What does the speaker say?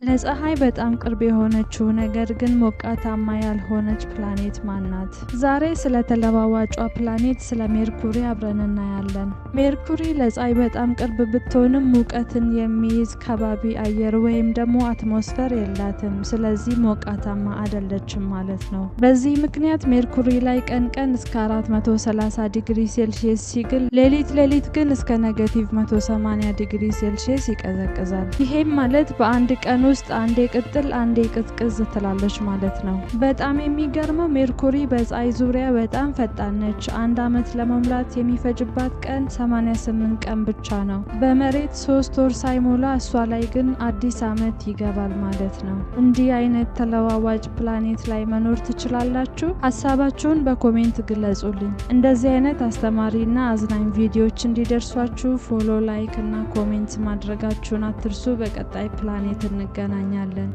ለፀሐይ በጣም ቅርብ የሆነችው ነገር ግን ሞቃታማ ያልሆነች ፕላኔት ማናት? ዛሬ ስለ ተለዋዋጯ ፕላኔት ስለ ሜርኩሪ አብረን እናያለን። ሜርኩሪ ለፀሐይ በጣም ቅርብ ብትሆንም ሙቀትን የሚይዝ ከባቢ አየር ወይም ደግሞ አትሞስፈር የላትም። ስለዚህ ሞቃታማ አይደለችም ማለት ነው። በዚህ ምክንያት ሜርኩሪ ላይ ቀን ቀን እስከ 430 ዲግሪ ሴልሺየስ ሲግል፣ ሌሊት ሌሊት ግን እስከ ኔጌቲቭ 180 ዲግሪ ሴልሺየስ ይቀዘቅዛል። ይሄም ማለት በአንድ ቀን ውስጥ አንዴ ቅጥል አንዴ ቅዝቅዝ ትላለች ማለት ነው። በጣም የሚገርመው ሜርኩሪ በፀሐይ ዙሪያ በጣም ፈጣን ነች። አንድ አመት ለመሙላት የሚፈጅባት ቀን 88 ቀን ብቻ ነው። በመሬት 3 ወር ሳይሞላ እሷ ላይ ግን አዲስ አመት ይገባል ማለት ነው። እንዲህ አይነት ተለዋዋጭ ፕላኔት ላይ መኖር ትችላላችሁ? ሀሳባችሁን በኮሜንት ግለጹልኝ። እንደዚህ አይነት አስተማሪና አዝናኝ ቪዲዮዎች እንዲደርሷችሁ ፎሎ፣ ላይክ እና ኮሜንት ማድረጋችሁን አትርሱ። በቀጣይ ፕላኔት እንገናኛለን።